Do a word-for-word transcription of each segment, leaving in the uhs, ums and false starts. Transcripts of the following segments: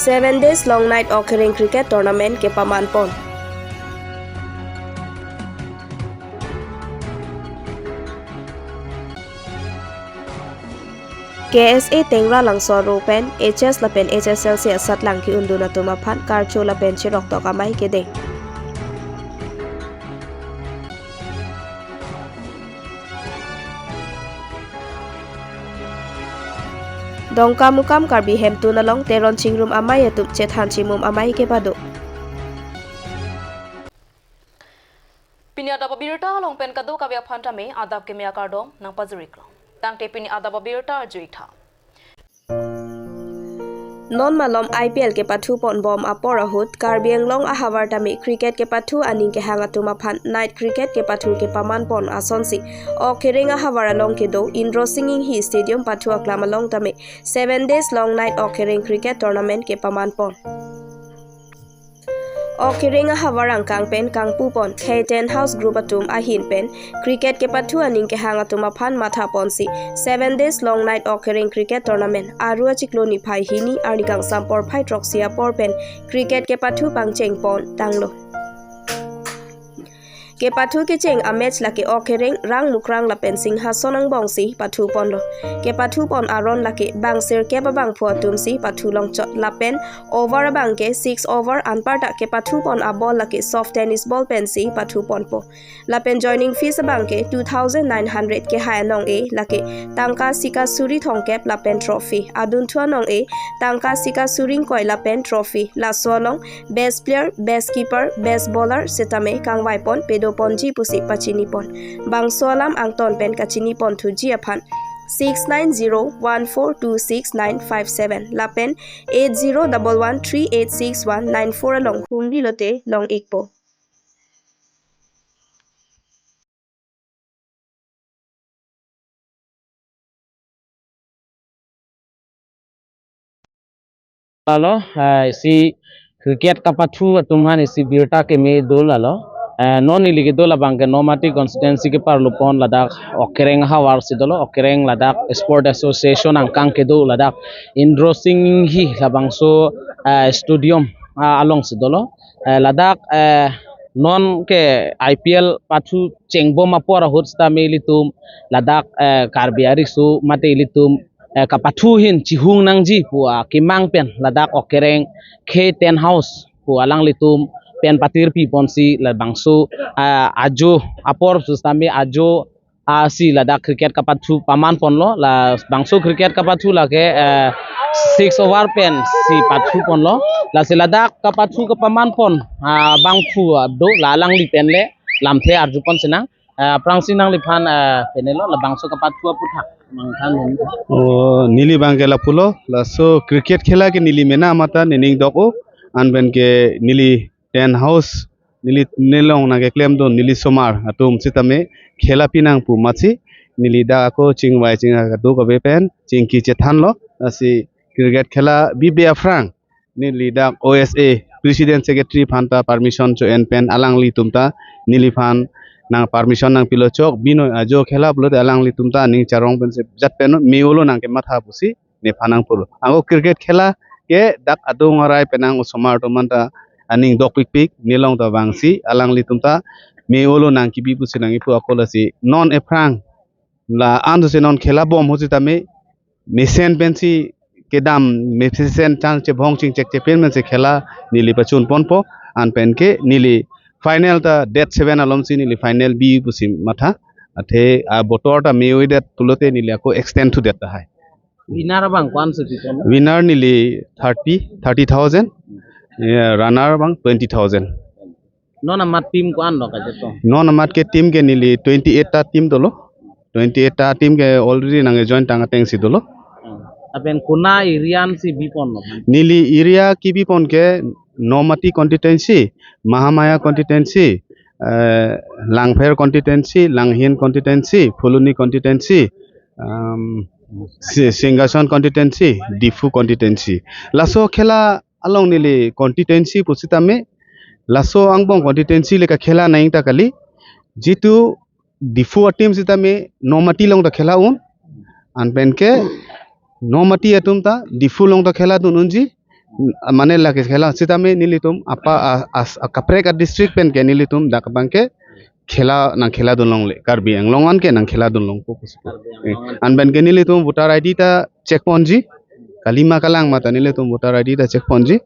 Seven days long night Okhereng cricket tournament kepaman pon. K S A Tengralangso aro pen H S lapen H S L C asatlang ke-undun atum aphan karcho lapen chiroktok amei kedeng. Dongkamukam Karbi Hemtun along Teron Chingrum amei atum chethan chimum amei kepado. Pini adap abirta along pen kadokave aphan tame adap keme akardom nangpajir-iklo. Tangte pini adap abirta arju-ik tha. Non malom I P L kepathu pon bom apor ahut Karbi Anglong ahavar tame cricket kepathu aning kehang atum aphan night cricket kepathu kepaman pon asonsi Okhereng ahavar along kedo Indro Sing Enghi Stadium pathu aklam along tame seven days long night Okhereng cricket tournament kepaman pon. Okhereng ahavar angkang pen kangpu pon K Ten House Group atum ahin pen cricket kepathu aning kehang atum aphan matha ponsi seven days long night Okhereng cricket tournament aru achiklo niphai hini arni kangsam porphai throksi apor pen cricket kepathu pangcheng pon tanglo. Kepathu kecheng amatch lake Okhereng, Rangmukrang lapen Singhason angbongsi pathu ponlo. Kepathu pon aron lake bang sirkep abangphu atumsi pathu longchot lapen over abangke six over, anparta kepathu pon aball lake soft tennis ball pensi pathu ponpo. Lapen joining fees abangke two thousand nine hundred kehai anong-e lake tangka sika suri thomkep lapen trophy. Adunthu anong-e tangka sika suri ingkoi lapen trophy. Laso along best player, best keeper, best bowler setame kangvai pon pedo ponji pusi pachini pon. Bangso alam angton pen kachini ponthuji aphan six nine zero one four two six nine five seven lapen eight zero double one three eight six one nine four along humri lote long-ikpo. Lalo, eh, isi cricket kapathu atum aphan isi birta keme do lalo. Eh, non neli kedo labangke Nomati constituency keparlo pon ladak Okhereng ahavar si dolo, Okhereng ladak Sport Association angkang kedo ladak Indro Sing Enghi labangso, eh, stadium, ah, alongsi dolo. Eh, ladak, eh, non ke I P L pathu chengbom apor ahut sitame ilitum ladak, eh, Karbi ariso mate ilitum, eh, kapathu ahin chihung nangji pu akemang pen ladak Okhereng K Ten House pu alanglitum pen patirpi ponsi labangso, ah, ajo apor sitame ajo asi ladak cricket kapathu paman ponlo, labangso cricket kapathu lake, eh, six over pensi pathu ponlo. Lasi ladak kapathu kepaman pon, ah, abangphu, ah, do, la alangli pen le lamthe arju pon sinang. Ah, aphrangsi nangliphan, ah, penelo labangso kapathu aputhak mangthan. Oh, neli abangke lapulo, laso cricket khela ke neli mena mata nening dok-o, anpenke neli Ten House neli nelong nangkeklem do neli somar atum sitame khela pinang pu amatsi neli dak ako chingvai chingha kadokave pen chingki chethanlo, lasi cricket khela bibe aphrang neli dak O S A president secretary aphanta permission cho-en pen alanglitum ta neliphan nang permission nangpilo chok, bino ajo khela pulote alanglitum ta aning charong pensi jat pen me-olo nangkematha pusi nephan nangpulo. Ako cricket khela ke dak adung arai penang osomar atum anta aning dokpikpik, nelong ta vangsi alanglitum ta me-olo nangkibi pusi nangkipu ako, lasi non ephrang la-an si non khela bom ahut sitame mesen pensi kedam, mesen chang chebhong chingchek chepen pensi khela neli pachun ponpo, anpenke neli final ta date seven alomsi neli final bi pusi matha, athe abotor ta me-oidet pulote neli ako extend thudet tahai. Winner abang ko-an si pi pon? Winner neli thirty, thirty thousand. Ya, runner abang twenty thousand. Non amat team ko-an lo kachetong? Non amat ke team ke neli twenty-eight ta team dolo. Twenty-eight ta team ke already nangjoin tang atengsi dolo. Hmm. Lapen kona area ansi bi ponlo? Neli area kibi pon ke Nomati constituency, Mahamaya constituency, eh, Langpher constituency, Langhin constituency, Phuloni constituency, um, Si-, Singhason constituency, Diphu constituency. Laso khela along neli constituency pusitame, laso angbong constituency le kakhela nangji ta kali. Jitu Diphu a-team sitame Nomati along ta khela un. Anpenke Nomati atum ta Diphu along ta khela dun unji. mane lake khela sitame nelitum apa a- as a kaprek a district pen ke nelitum dak abang ke khela nang khela dun longle, Karbi Anglong an ke nang khela dun longpo pusi. Karbi Anglong an. Eh, anpen ke nelitum voter I D ta check ponji, kalima kalang mata nelitum voter I D ta check ponji.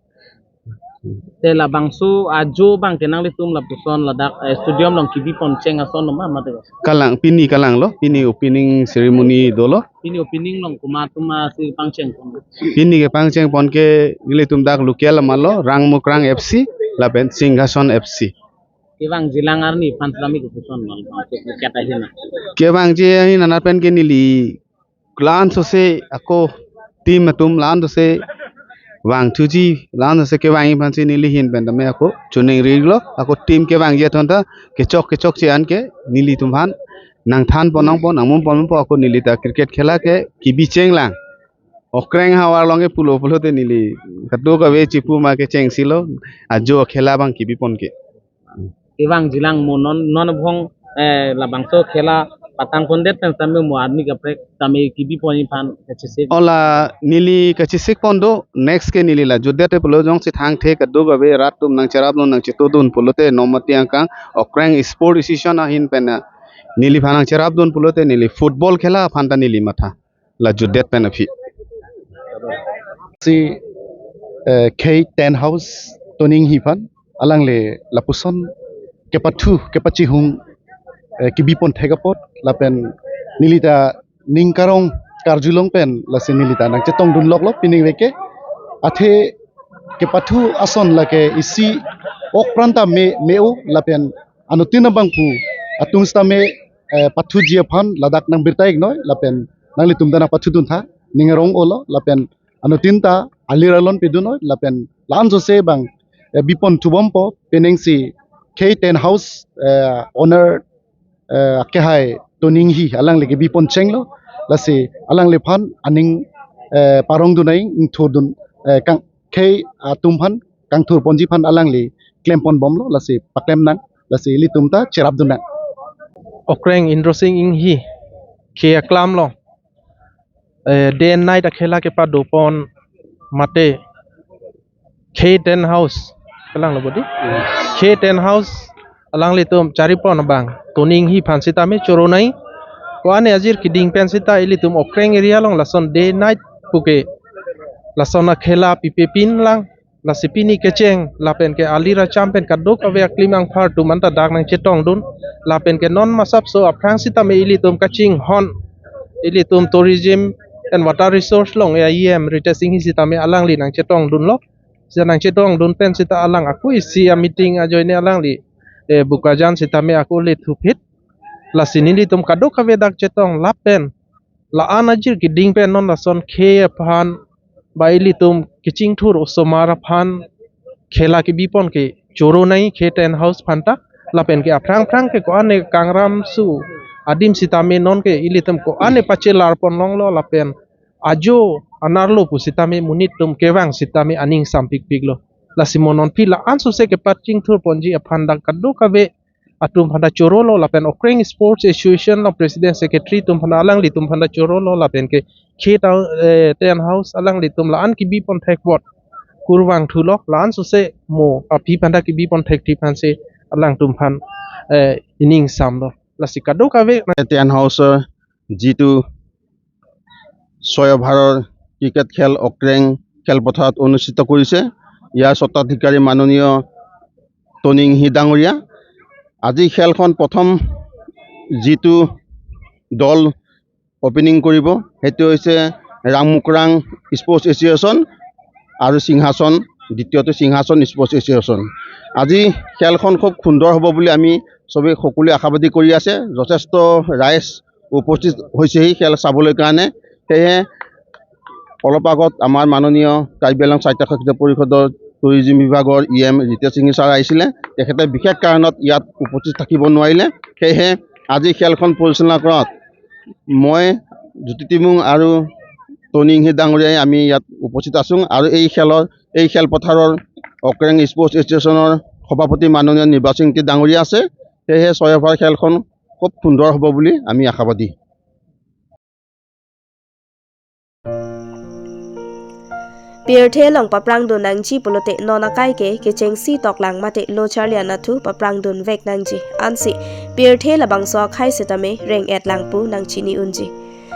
Te labangso ajo abang ke nanglitum lapuson ladak, eh, stadium along kebi pon cheng ason lo ma mate? Kalang, pini kalang lo, pini opening ceremony dolo. Pini opening along komat atum asi pangcheng pon? Pini kepangcheng pon ke nelitum dak local amat lo, Rangmukrang F C lapen Singhason F C. Kevangji alang arni aphan sitame kopuson lo, bangso keta hina. Kevangji ahin anat pen ke neli la-an sose ako team atum la-an sose vangthuji, la-an sose kevangji aphansi neli ahin pen tame ako choningri lo, ako team kevangji athon ta kechok kechokche an ke nelitum aphan nang than pon nangpo, nang mum pon nangpo, ako neli ta cricket khela ke kebi cheng lang. Okreng havar along ke pulo pulote neli kadokave chipu ma ke chengsi lo, ajo khela abang kebi pon ke. Kevangji alang mo non non abang, eh, labangso khela patang pondet pen sitame mo arni kaprek tame kebi ponji aphan kachesik. Ola neli kachesik pon do, next ke neli la jutdet te pulo jongsi thangthe kadokave rat atum nang cherap dun nang cheto dun pulote non mati angkang Okreng Sport Association ahin pen, ah, neli aphan nang cherap dun pulote neli football khela aphan ta neli matha la jutdet pen aphi. Si, eh, K Tent House Tony Enghi aphan alangle lapuson kepathu kepachihung, eh, kebi pon thek apot lapen neli ta ning karong karjulong pen lasi neli ta nang chetong dun lok lo pining veke. Athe kepathu ason lake isi ok pran ta me me-o lapen anuttin abangphu atum sitame, eh, pathuji aphan ladak nang birta iknoi lapen nanglitum ta nang pathu dun tha, ning arong olo lapen anuttin ta alir alon pidun noi lapen la-an sose abang, eh, bipon thubompo penengsi K Tent House, eh, owner, eh, akehai Tony Enghi alangle kebi pon chenglo lasi alangle aphan aning, eh, parong dun ai ingthur dun, eh, kang khei atum aphan kangthur ponji aphan alangle klem pon bomlo lasi paklem nang lasi ilitum ta cherap dun nang. Okreng Indrasing Enghi ke aklam lo, eh, day and night akhela kepado pon mate K Tent House, kalang lo bodi. K Tent House alanglitum chari pon abang Tony Enghi aphan sitame choro nai. Ko-an ajir kiding pen sita ilitum Okreng area along lason day night puke lason akhela pipe pin lang. Lasi pini kecheng lapen ke alir acham pen kadokave aklimang phar atum anta dak nang chetong dun lapen ke non masapso aphrang sitame ilitum kachinghon ilitum Tourism and Water Resource along E M Ritesh Enghi sitame alangli nang chetong dunlo. Sita nang chetong dun pen sita alang ako isi a meeting ajoine alangli, eh, Bokajan sitame ako le thuphit. Lasi nelitum kadokave dak chetong lapen la-an ajir kiding pen non lason khei aphan ba ilitum kechingthur osomar aphan khela kebi pon ke choro nai K Tent House aphan ta lapen ke aphrang phrang ke ko-an ne kangram su adim sitame non ke ilitum ko-an ne pachelar pon longlo lapen ajo anerlo pu sitame monit atum kevang sitame aning sampikpik lo. Lasi mo non aphi la-an sose kepachingthur ponji aphan dak kadokave atum aphan ta choro lo lapen Okreng Sports Association along President Secretary atum aphan ta alanglitum aphan ta choro lo lapen ke K Tent, eh, Tent House alanglitum la-an kebi pon thek apot kurvangthu lo la-an sose mo aphi aphan ta kebi pon thek thip aphansi alangtum aphan, eh, ining samlo. Lasi kadokave Tent House, eh, যিটো ছয় অভাৰৰ ক্ৰিকেট খেল অক্ৰেং খেলপথাৰত অনুষ্ঠিত কৰিছে ইয়াৰ স্বত্বাধিকাৰী মাননীয় টনিংহি ডাঙৰীয়া। আজি খেলখন প্ৰথম যিটো দল অপেনিং কৰিব সেইটো হৈছে ৰাংমুকৰাং স্পৰ্টছ এছ'চিয়েশ্যন আৰু সিংহাসন, দ্বিতীয়টো সিংহাসন স্পৰ্টছ এছ'চিয়েশ্যন। আজি খেলখন খুব সুন্দৰ হ'ব বুলি আমি চবেই সকলোৱে আশাবাদী কৰি আছে। যথেষ্ট ৰাইজ উপস্থিত হৈছেহি খেল চাবলৈ কাৰণে। সেয়েহে অলপ আগত আমাৰ মাননীয় কাৰ্বি আংলং স্বায়ত্তশাসিত পৰিষদৰ টুৰিজিম বিভাগৰ ই এম ৰিতেশ সিংহ ছাৰ আহিছিলে। তেখেতে বিশেষ কাৰণত ইয়াত উপস্থিত থাকিব নোৱাৰিলে। সেয়েহে আজি খেলখন পৰিচালনা কৰাত মই জ্যোতি টিমুং আৰু টনিংহি ডাঙৰীয়াই আমি ইয়াত উপস্থিত আছোঁ আৰু এই খেলৰ, এই খেলপথাৰৰ অক্ৰেং স্পৰ্টছ এছ'চিয়েশ্যনৰ সভাপতি মাননীয় নিৰ্বাচিং টি ডাঙৰীয়া আছে। সেয়েহে ছয় অভাৰ খেলখন খুব সুন্দৰ হ'ব বুলি আমি আশাবাদী। Pirthe along paprangdun nangji pulote non akai ke kechengsi toklang mate lo charli anatthu paprangdun vek nangji. Ansi pirthe labangso akhei setame reng-et lang pu nangchini unji.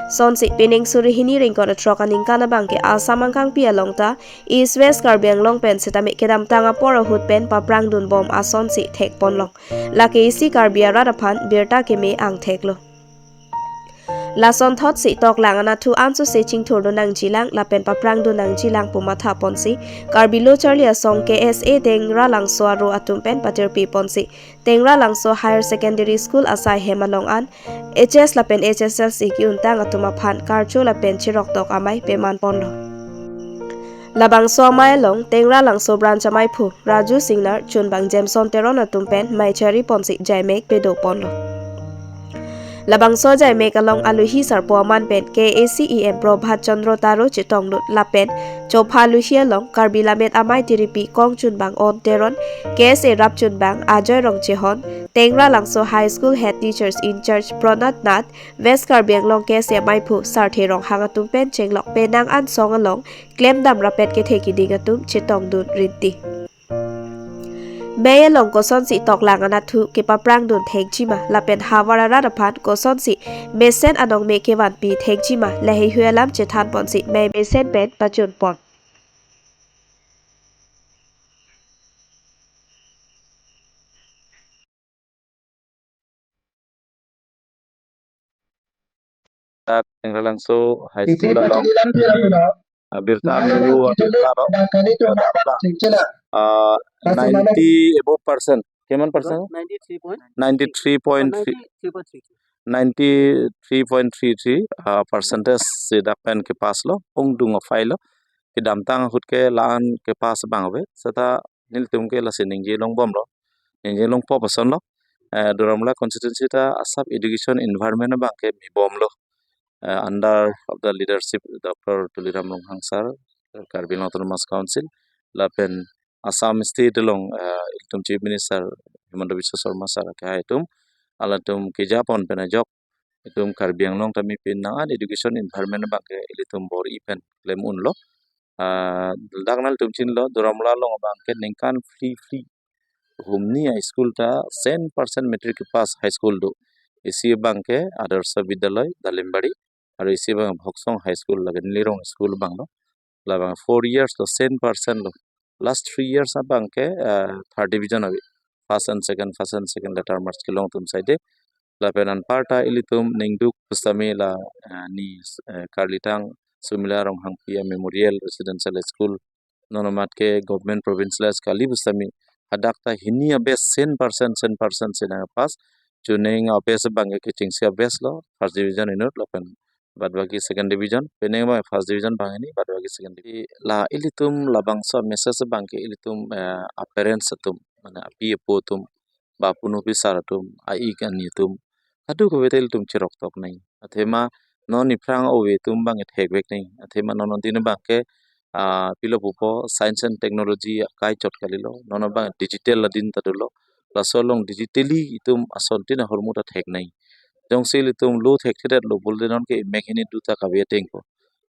Sonsi pining suri hini ringkot throk aningkan abang ke Assam angkangpi along ta East West Karbi Anglong pen setame kedamtang apor ahut pen paprangdun bom asonsi thekponlong. Lake isi Karbi arat aphan birta keme angthek lo. Lasonthotsi toklang anatthu ansose chingthurdun nangjilang lapen paprangdun nangjilang pu mathaponsi Karbi Lo Charli Asong K S A Tengralangso aro atum pen patirpiponsi Tengralangso Higher Secondary School asai hem along an H S lapen H S L C ki-untang atum aphan karcho lapen chiroktok amei pemanponlo. Labangso amei along Tengralangso Branch amaiphu Raju Singnar, chunbang Jameson Teron atum pen mei chariponsi jaimek pedoponlo. Labangso jaimek along alohi sarpo aman pen K A C E M Prabhat Chandra Taro chetongdun lapen chopha alohi along Karbi Lammet Amei Tiripi kong chunbang On Teron, K S A rap chunbang Ajoy Rongchehon, Tengralangso High School Head Teachers in Charge Pranat Nath, West Karbi Anglong K S A amaiphu Sarthe Ronghang atum pen chenglok penang ansong along klemdam rapet kethe kiding atum chetongdun rinti. Mei along kosonsi toklang anatthu kepaprangdun thekjima lapen havar arat aphan kosonsi mesen anong me kevanpi thekjima laheihui alam chethanponsi mei mesen pen pachunpon. Dak Tengralangso High School along ini, ah, birta amei pu, ah, birta ro, ah, ninety above percent. Keman percent? Ninety-three point three. Ninety-three point three. Ninety-three point three three, ah, percentage si dak pen kepass lo, ongdung aphai lo. Kedamtang ahut ke la-an kepass abang ave, seta nelitum ke lasi ningje longbomlo, ningje longpo pason lo. Eh, Duar Amla constituency ta asap education environment abang ke mibomlo. Eh, under of the leadership Doctor Tuliram Ronghang sir, Karbi Anglong Autonomous Council, lapen Assam State along, eh, ilitum Chief Minister Himanta Biswa Sarma sir ke hai atum, alatum kejapon pen ajok, itum Karbi Anglong tame penang an education environment abang ke ilitum bor-i pen klem unlo. Ah, dak nanglitum chinilo, Duar Amla along abang ke ningkan phli phli humni a-school ta cent percent matric kepass high school do. Isi abang ke Adarsha Vidyalaya Dalimbari, aru isi abang Bhoksong High School, lake neli rong school abang lo. Labang four years lo cent percent lo. Last three years abang ke, ah, third division ave. First and second, first and second letter marks kelong atum saide. Lapen anparta ilitum ningduk pusitame la, ah, ni, eh, Karlitang Sumila Ronghangpi a-Memorial Residential School, non amat ke government provincial high school kali pusitame, hadak ta hini a-batch cent percent, cent percent si nangpass. Chuning a-batch abang ke kechengsi a-batch lo, first division inut lapen bad baki second division, penang abang first division banghini, bad baki second division. La ilitum labangso message abang ke ilitum, eh, a-parents atum, mane api apo atum, ba punu pisar atum, a-ik ani atum, kadokave ta ilitum chiroktok nangji. Athema non iphrang ove atum abang thekvek nangji. Athema non din abang ke, ah, pilo pupo, science and technology akai chot kalilo. Non abang digital adin ta dolo. Laso along digitally itum asontin ahormu ta thek nangji. Jongsi ilitum lo thekthedetlo pulote non ke imek hini do ta kave ateng ko.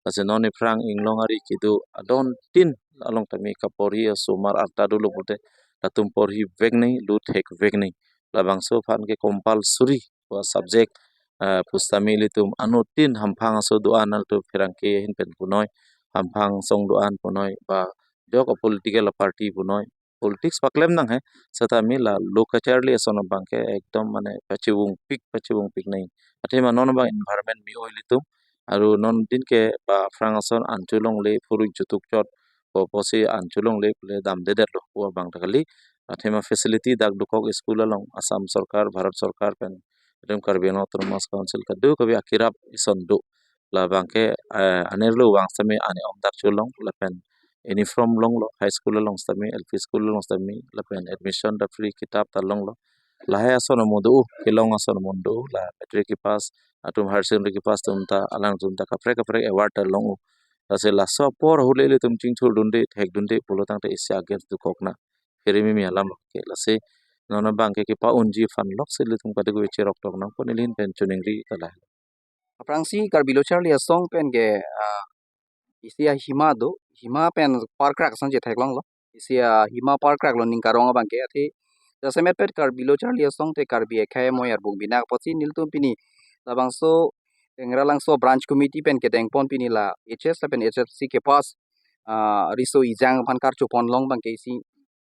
Lasi non iphrang inglong ari kedo adontin along tame kaporhi asomar arta dolo pulote latum porhivek nangji, lo thekvek nangji. Labangso aphan ke compulsory pu a-subject, eh, pusitame ilitum anuttin hamphang aso do-an, nangtum pherangke ahin pen punoi, hamphang asong do-an punoi, ba jok a-political party punoi, politics paklem nang he, setame la lo kacharli ason abang ke ekdom mane pachevungpik, pachevungpik nangji. Athema non abang environment me-o ilitum, aru non din ke ba aphrang ason an cholongle, phurui chutuk chot, po posi an cholongle pule damdedetlo pu abang ta kali. Athema facility dak dokok school along Assam Sorkar, Bharat Sorkar pen, itum Karbi Anglong Autonomous Council kadokave akirap ison do. Labang ke, eh, anerlo vang setame ani om dak cholong, lapen uniform longlo, high school along setame, L P school along setame, lapen admission ta free, kitap ta longlo. Lahai ason amu do, kelong ason amu do, la matric kepass atum, higher secondary kepass atum ta, alangtum ta kaprek kaprek award ta long-o. Lasi laso apor ahut le ilitum chingthurdunde, thekdunde pulo tangte isi against dokok na. Pheremimi alam lo ke. Lasi non abang ke kepa-unji aphan lok si ilitum kadokave chiroktok nangpo, neli ahin pen choningri ta lahai. Aphrangsi Karbi Lo Charli Asong pen ke, ah, isi ahima do, hima pen parkrak asonsi theklonglo. Isi, ah, hima parkrak lo ning karong abang ke, athe jasemet pet Karbi Lo Charli Asong te Karbi akhei amoi arbung binak apotsi nelitum pini labangso Tengralangso branch committee pen kedengpon pini la H S lapen H S L C ke pass, ah, riso ejang aphan karchopon long abang ke isi,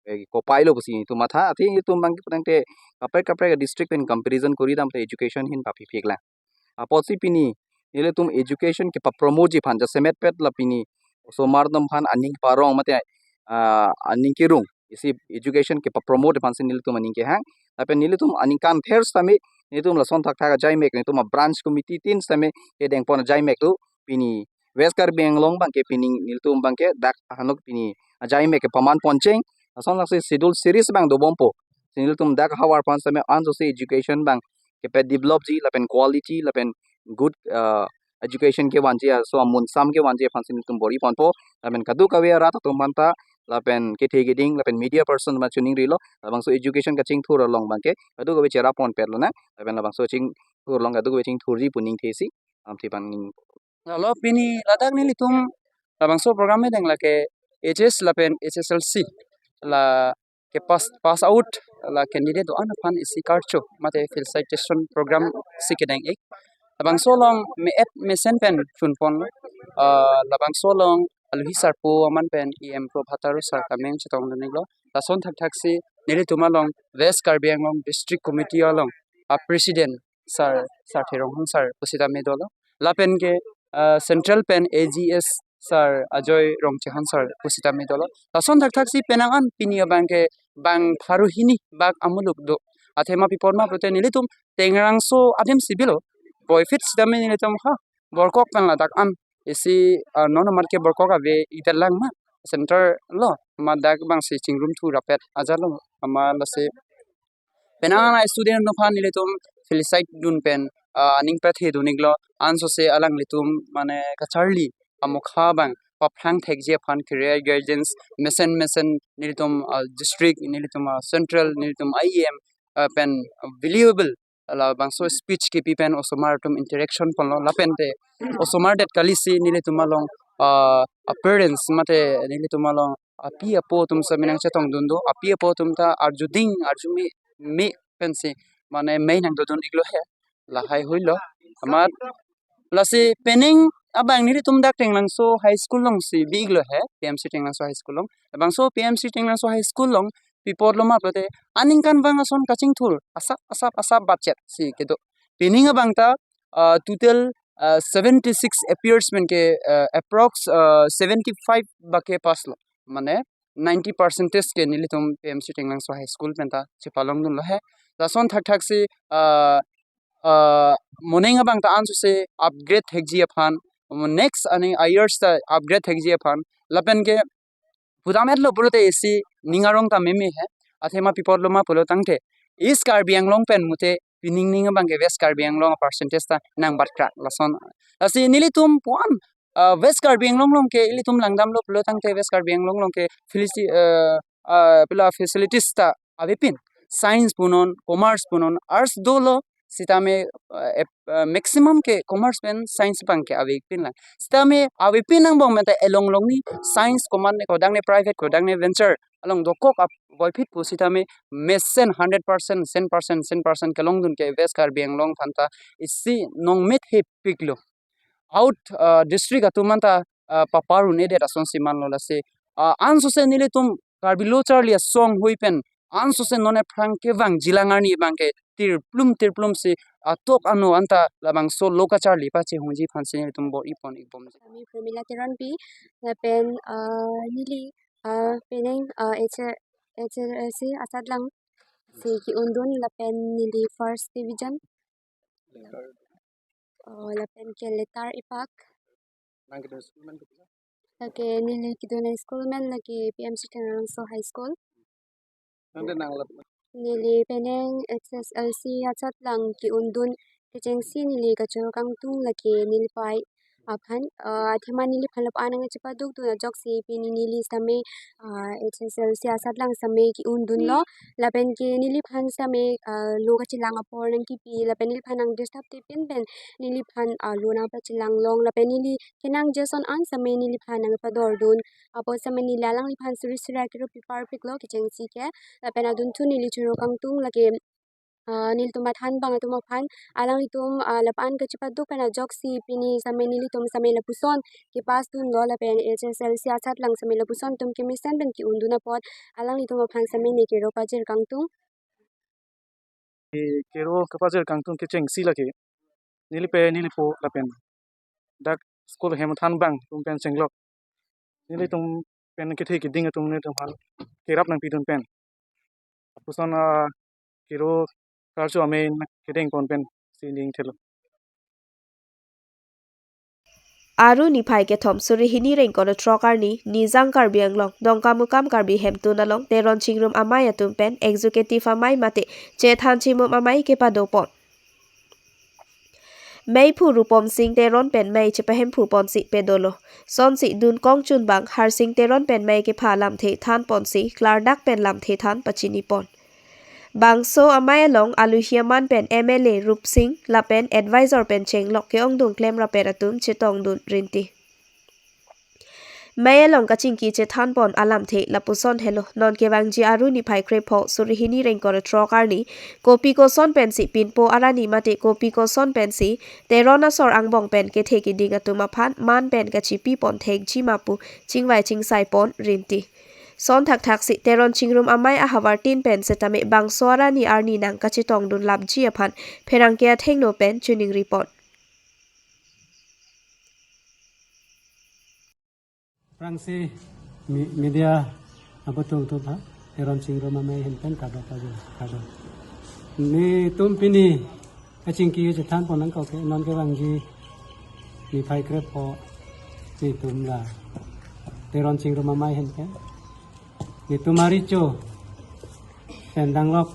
eh, kopai lo pusi nelitum matha, athe nelitum abang ke putangte kaprek kaprek district pen comparison kori dam te education ahin paphiphik lang. Apotsi pini nelitum education kepapromote ji aphan jasemet pet la pini osomar atum aphan aning parong mate, ah, aning kerung isi education kepapromote aphansi nelitum aning kehang. Lapen nelitum aningkan ther sitame nelitum lason thakthak ajaimek nelitum abranch committee tin sitame kedengpon ajaimek do pini West Karbi Anglong abang ke pini nelitum abang ke dak ahanok pini ajaimek kepaman poncheng. Lason laksi schedule series abang dobompo. Si nelitum dak havar aphan sitame ansose education abang kepadevelop ji lapen quality lapen good, ah, education kevanji aso amunsam kevanji aphansi nelitum bor-i ponpo. Lapen kadokave arat atum aphanta lapen kethe keding lapen media person ma chuning rilo labangso education kachingthur along abang ke kadokave cherap ponpet lonang. Lapen labangso chingthur along kadokave chingthurji pu ning thesi amthi abang ning. Lalo pini ladak nelitum labangso program edeng lake H S lapen H S L C la ke pass, pass out la candidate do-an aphan isi karcho mate felicitation program si kedeng ik. Labangso along me-et mesen pen chunpon, ah, labangso along alohi sarpo aman pen E M Prabhat Taro sir kameng chetongdun iklo. Lason thakthak si nelitum along West Karbi Anglong District Committee along a president sir, sir Theronghang sir pusitame dolo. Lapen ke, ah, central pen A G S sir Ajoy Rongchehon sir pusitame dolo. Lason thakthak si penang an pini abang ke bang pharo hini bak amuluk do. Athema pi apot ma pulote nelitum Tengrangso adim si bilo. Boyfit sitame nelitum ha borkok pen ladak an isi, ah, non amat ke borkok ave idalang ma center lo ma dak abang si chingrum thu rapet ajat lo ama lasi penang an student atum aphan nelitum felicitate dun pen, ah, aning pathe dun iklo ansose alanglitum mane kacharli amokha abang paphrang thekji aphan career guidance mesen mesen nelitum, ah, district nelitum, ah, central nelitum I E M, ah, pen valuable labangso speech kepi pen osomar atum interaction ponlo lapen te osomar det kali si nelitum along, ah, parents mate nelitum along api apo atum sitame nangchetongdun do, api apo atum ta arjuding arjume me pensi mane mei nangdodun iklo he lahai huilo amat. Lasi penang abang nelitum dak Tenglangso High School along si bi iklo he, P M C Tenglangso High School along. Labangso P M C Tenglangso High School along pi apot lo ma pulote aningkanvang ason kachingthur asap asap asap budget si kedo. Penang abang ta, ah, total, ah, seventy six appears pen ke, ah, approx, ah, seventy five bak ke pass lo. Mane ninety percentage ke nelitum P M C Tenglangso High School pen ta chepalongdun lo he. Lason thakthak si, ah, ah, moning abang ta ansose upgrade thekji aphan, next ani years ta upgrade thekji aphan, lapen ke pudam-et lo pulote isi ning arong ta meme he. Athema pi apot lo ma pulo tangte East Karbi Anglong pen mute pining ning abang ke West Karbi Anglong a percentage ta nangbatkrak lason. Lasi nelitum puan, ah, West Karbi Anglong along ke ilitum langdam lo pulo tangte West Karbi Anglong along ke felici-, ah, ah, pila facilities ta avepin, science punon, commerce punon, arts dolo sitame, ah, ep-, ah, maximum ke commerce pen science abang ke avepin lang. Sitame avepin angbong pen ta elong long ni science komatne kodak ne private kodak ne venture along dokok ap boyphit pusitame mesen hundred percent, cent percent, cent percent kelongdun ke West Karbi Anglong aphan ta isi nongmethepik lo. Out, ah, district atum anta, ah, papar un-edet asonsi manlo lasi, ah, ansose nelitum Karbi Lo Charli Asong hui pen ansose non aphrang kevangji alang arni abang ke tirplum tirplum si atok ano anta labangso lo kacharli pachehongji aphansi nelitum bor-i pon ikbomji. Kami Pramila Teronpi, lapen, ah, neli, ah, penang, ah, H-, H S L C asatlang si ke-undun lapen neli first division. Oh, lapen ke letter ipak. Nang kedun school man ke pisa? Lake neli kedun school man lake P M C Tenglangso High School. Nang de nang lap. Neli penang H S L C asatlang ke-undun kechengsi neli kachoro kangtung lake neli pai aphan, ah, athema neliphan lapu-an nangchepaduk dun ajoksi pini neli sitame, ah, H S L C asatlang sitame ke-un dunlo. Lapen ke neliphan sitame, ah, lo kachelang apor nangkipi, lapen neliphan nang disturb tipin pen neliphan, ah, lo nangpachelang long, lapen neli kenangji ason an sitame neliphan nangpador dun. Apot sitame neli alangliphan suri suri akero pi parpiklo kechengsi ke. Lapen adunthu neli choro kangtung lake, ah, nelitum athan bang atum aphan, alanglitum, ah, lapu-an kachepaduk pen ajoksi pini sitame nelitum sitame lapuson kepass dunlo, lapen H S L C asatlang sitame lapuson atum kemesen pen ke-un dun apot alanglitum aphan sitame ne kero pajir kangtung. Kero kepajir kangtung kechengsi lake neli pen nelipo lapen dak school hem than bang atum pen chenglok, nelitum pen kethe keding atum nelitum aphan kerap nangpidun pen, lapuson, ah, kero karcho amei kedeng pon pensi ning thelo. Aru niphai kethom suri hini ra ingkoi ra throk arni Nijang Karbi Anglong Dongkamukam Karbi Hemtun along Teron Chingrum amei atum pen executive amei mate chethan chimum amei kepadopon. Meiphu Rupom Sing Teron pen mei chepahemphu ponsi pedolo. Sonsi dunkong chunbang Harsing Teron pen mei kepha lamthe than ponsi klardak pen lamthe than pachini pon. Bangso amei along aluhi aman pen M L A Rup Sing lapen advisor pen chenglok ke-ongdung klemrap-et atum chetongdun rinti. Mei along kachingki chethan pon alamthe lapuson helo. Non kevangji Aru niphai krepho suri hini ra ingkoi ra throk arni kopi koson pensi pinpo arani mate kopi koson pensi Teron asor angbong pen kethe keding atum aphan man pen kachipi pon thekji ma pu chingvai chingsai pon rinti. Son thakthaksi Teron Chingrum amei ahavar tin pen setame bangso arani arni nangkachetongdun lapji aphan pherangke athengno pen choningri pon. Aphrangsi mi-, media abutung tu ba Teron Chingrum amei ahin pen kado kado kado. Netum pini kachingki chethan pon nangkok ke non kevangji niphai krepho netum la Teron Chingrum amei ahin pen netum arecho pen danglok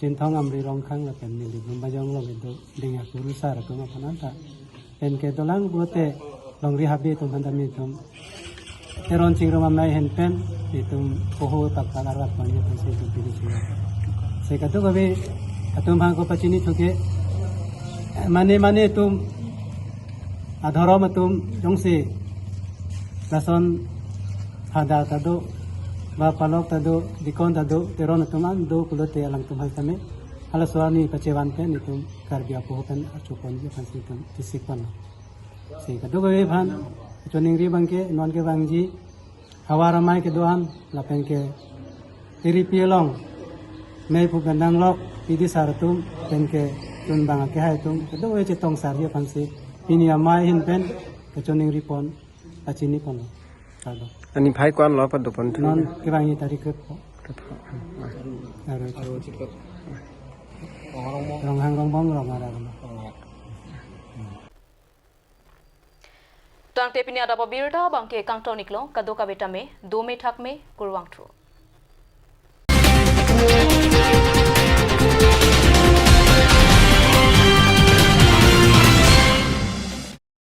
Chinthong Amri Rongkhang lapen neli Lumbajong along kedo Dengya Kurusar atum aphan anta pen kedolang pulote longri habe atum aphan tame netum Teron Chingrum amei ahin pen netum poho tak tak arvak pon netum si netum pini si. Si kadokave atum aphan ko pachini thuke mane mane atum adhorom atum jongsi lason hada ta do, ba palok ta do, dikon ta do, Teron atum an do pulote alangtum aphan tame halaso arni pachevan pen netum Karbi apoho pen achuponji aphan si netum tisik pon. Si kadokave aphan choningri abang ke non kevangji havar amei kedo-an lapen ke Tiripi along meiphu pen danglok pidisar atum pen ke chunbang akehai atum kadokave chetong sarji aphan si pini amei ahin pen kachoningri pon pachini pon. Kado. Aniphai ko-an lo padopon thu? Non kevangji tarik krepho. Krepho. Aru. Ronghang Rongbong Rong Ara. Tangte pini adap abirta abang ke kangton iklo, kadokave tame dome thakme, kurvangthu.